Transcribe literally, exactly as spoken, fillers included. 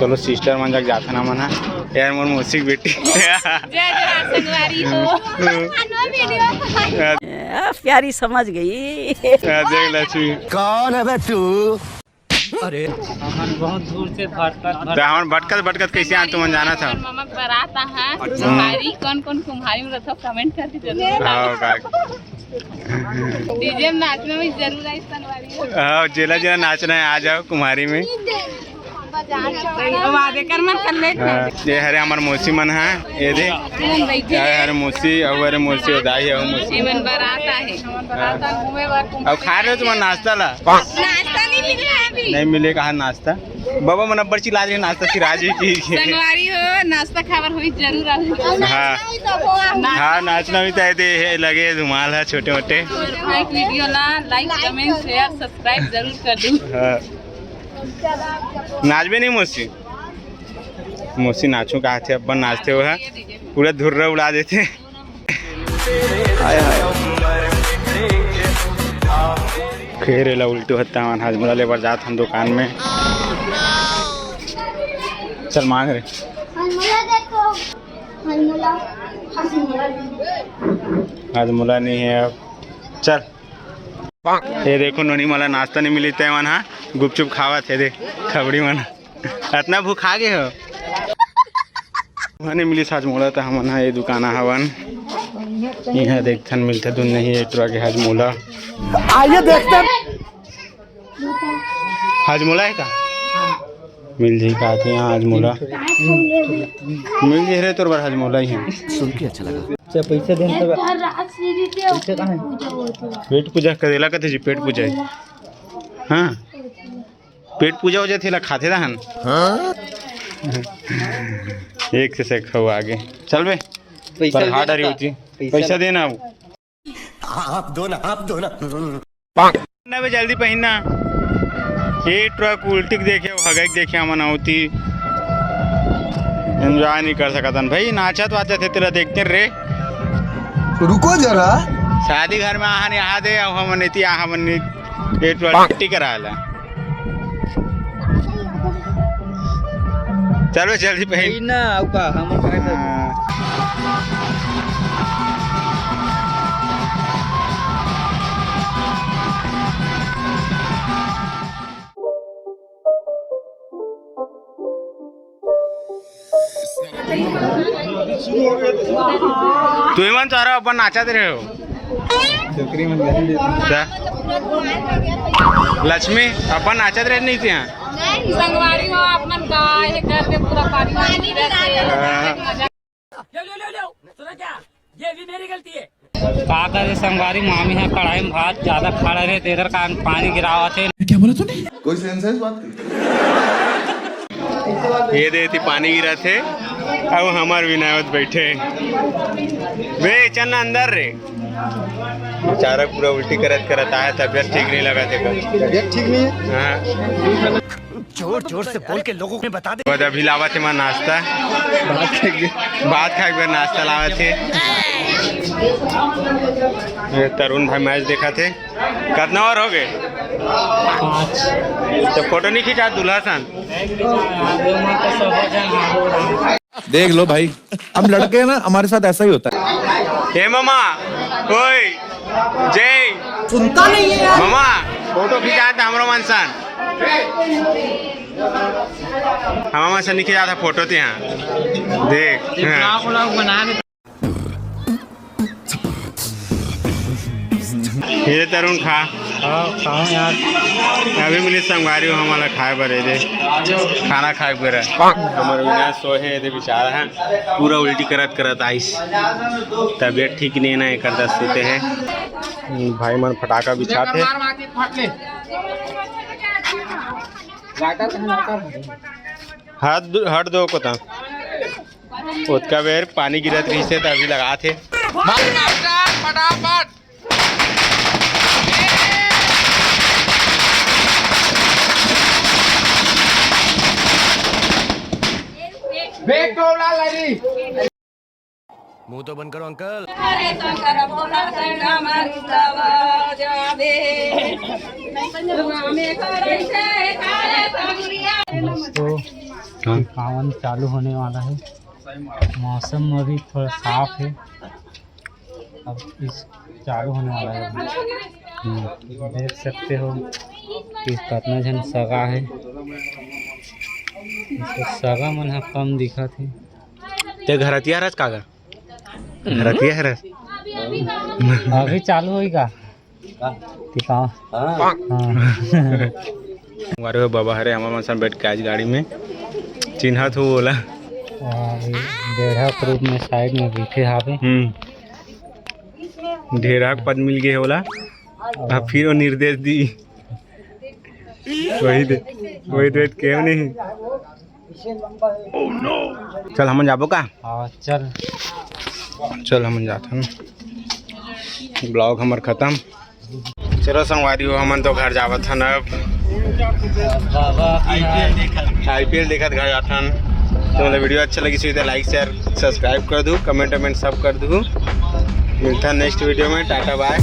चलो सिस्टर मन जग जाथन हमन हा। यार मोर मौसी के बेटी। जय जोहार संगवारी हो। आ, प्यारी समझ गई। आ, देख लक्ष्मी। कौन है बे तू? अरे, हमन बहुत दूर से भटकत, त हमन भटकत भटकत कैसे आन तुमन जानत हव? ममा के बारात आहा। अच्छा। कुम्हारी, कौन कौन कुम्हारी में रहथव, comment करके जरूर बताओ। हाँ, का? डीजे में नाचना में जरूर आई संगवारी हो। हाँ, जेला जेला नाचना है, आ जाओ कुम्हारी में। वादे कर मत कर ले। हाँ, ये हरे हमर मौसी मन हा, ये दे। तुमन बैठे यार, हरे मौसी, अउ हरे मौसी, दाई, अउ मौसी। एमन बारात आहे। हाँ। अब खा रहे हो तुमन नाश्ता ला? नाश्ता नहीं मिला अभी। नहीं मिले, कहा नाश्ता? बाबा मन अब्बड़ चिल्ला रहे, नाश्ता सिरा जी की। संगवारी हो, नाश्ता खाबर होई जरूर आऊ। हाँ। हाँ, नाचना भी तय दे है, लगे धुमाल है छोटे मोटे। वीडियो ला like, comment, share, subscribe जरूर कर दू। हाँ। नाचबे नहीं मौसी? मौसी नाचू कहा थे, अपन नाचते हुए पूरा धुर्रा उड़ा देते। हाय, हाय। फेर एला उल्टी होता हन, हाजमोला लेबर जात हन दुकान में। चल मांग रे। हाजमोला देखो, हाजमोला, हाजमोला। हाजमोला नहीं है अब। चल। ये देखो नोनी, मोला नाश्ता नहीं मिली, ते मन हा गुपचुप खावत हे। देख खबड़ी मन। अतना भूखा गे हो? वहाँ नहीं मिली हाजमोला, त हमन हा ये दुकान हवन। यहाँ देखथन मिलथे दूध नहीं, एक टुरा के हाजमोला। आइए देखते हैं। हाजमोला है का? मिल जाई का आथे यहाँ हाजमोला? मिल जाई रे तोर बर हाजमोला ही है। सुन के अच्छा लगा। अच्छा, पैसा देन तब। पैसा कहाँ है? पेट पूजा करेला कथे जी, पेट पूजा है। हाँ। पेट पूजा हो जाथे, ला खाथे रहन। हाँ? एक से से खाओ आगे। चल बे। पैसा पर हार्ड आ रही होती। पैसा देना अब। आप दो ना, आप दो ना। ना बे, जल्दी पहिन ना। ये ट्रक उल्टी के देखे, हगई के देखे, हमन होती। एंजॉय नहीं कर सकतन भाई, नाचत वाचत हे, तेला देखते रे। रुको जरा। शादी घर में आहन यहाँ दे, अब हमन एती आ, हमन ये ट्रक उल्टी करा ला। चलो जल्दी पहन। ना, अउ का, हम करे तो। हाँ। तुमन चारो अपन नाचत रहे हो। छोकरी मन गाली देती। क्या? लक्ष्मी, अपन नाचत रहे नहीं थी यहाँ? नहीं, संगवारी हो, आप मन का ये कर दे, पूरा पानी वानी गिरा दे। हाँ। मजा। ले, ले, ले, ले। सुना क्या? ये भी मेरी गलती है। का करे संगवारी, मामी हा कढ़ाई में भात ज्यादा खा रहे, तेकर कारण पानी गिरावत हे। क्या बोला तूने? कोई सेंस है इस बात की? ये दे थी पानी गिरा थे, अब हमार विनायक बैठे। बे, चल ना अंदर रे। बेचारा पूरा उल्टी करत करत आया, तबियत ठीक नहीं लगा थे। तबियत ठीक नहीं है? हाँ। जोर जोर से बोल के लोगों को बता दे। बाद अभी लावत हे मैं नाश्ता। भात खाए के, भात खाए के बाद नाश्ता लावत हे। ये तरुण भाई मैच देखत हे। कितना ओवर हो गए? पाँच। तो फोटो नहीं खींचा दूल्हा सन? देख लो भाई, हम लड़के हैं ना, हमारे साथ ऐसा ही होता है। हे मामा, ओए, जय। सुनता नहीं है यार। मामा, फोटो खिंचा था हमरो मन सन। हमरो मन सन नहीं खिंचा था फोटो ते यहाँ। देख, हाँ। ये तरुण खा। हाँ, खाओ यार। अभी मिली संगवारी हो, हमला खाए बर दे। खाना खाए बर। हमर विनाश सोहे दे बेचारा है। पूरा उल्टी करत करत आइस। तबियत ठीक नहीं ना, एकर दस सुते हैं। भाई मन फटाका बिछाते। हाथ दु-, हट दो कोता। ओतका बेर पानी गिरत रहिस हे, त अभी लगात हे। मार मास्टर, फटाफट। बेग को उड़ा लारी। मुंह तो बंद करो अंकल। अरे शंकर भोला शंकर मारुतवा जावे। दुआ में करे से काले सामुरिया। दोस्तों, हाँ। टिकावन चालू होने वाला है। मौसम अभी थोड़ा साफ है, अब इस चालू होने वाला है। हम्म। देख सकते हो कि कितना झन सगा है। इसको सगा मन ह कम दिखत है। ते घरतिया हरस का गा? घरतिया हरस? अभी चालू होई का? टिकाव। हाँ। हाँ। हमारे बाबा हरे, हमर मन संग बैठ के आज गाड़ी में चिन्हत हो ओला। और ये डेढ़ा के रूप में साइड में बैठे हावे। हम्म। ढेरा के पद मिल गए ओला। अब फिर वो निर्देश दी। वही दे, वही दे, केव नहीं। चल, हमन जाबो का? हाँ, चल। चल, हमन जात हन। ब्लॉग हमर खत्म। चलो संगवारी हो, हमन तो घर जावत हन अब। बाबा, आईपीएल देखत घर जात हन। तो मतलब वीडियो अच्छा लगी तो लाइक, शेयर, सब्सक्राइब कर दू, कमेंट वमेंट सब कर दू। मिलता नेक्स्ट वीडियो में, टाटा बाय।